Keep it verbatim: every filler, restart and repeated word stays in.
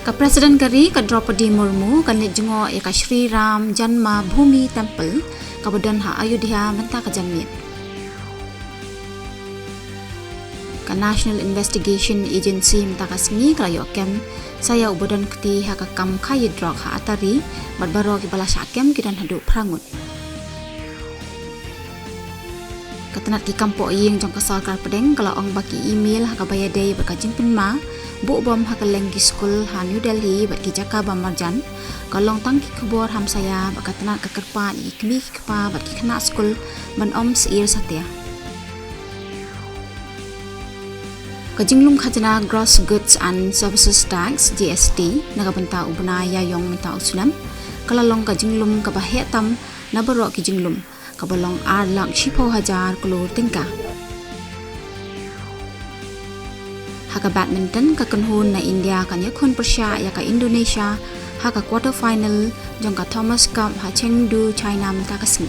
Ka President ka ri ka Droupadi Murmu kan leit jngoh ïa ka Shri Ram Janma Bhoomi Temple kaba don ha Ayodhya mynta ka janmiet. Ka National Investigation Agency mynta ka sngi ka la ïoh kem sa ïa uba don kti ha ka kam khaïi drok ha Attari bad baroh kiba la shah kem ki don haduh phra ngut. Ka tnat ki kam pohïing jong ka sorkar pdeng ka la ong ba ki email ha kaba ïadei bad ka jingpynma buh bom ha kylleng ki skul ha New Delhi bad ki jaka ba marjan ka long tang ki khubor hamsaïa bad ka tnat ka kyrpad ïa ki kmie ki kpa bad ki khynnah skul ban ym syier satia. Ka jinglum khajna Gross Goods and Services Tax, G S T, na ka bynta u bnai Ïaïong mynta u snem ka la long ka jinglum kaba heh tam na baroh ki jinglum, kaba long ar lak shiphew hajar klur tyngka. Ha ka badminton, ka kynhun na India kan ïakhun pyrshah ïa ka Indonesia ha ka quarter final jong ka Thomas Cup ha Chengdu, China mynta ka sngi.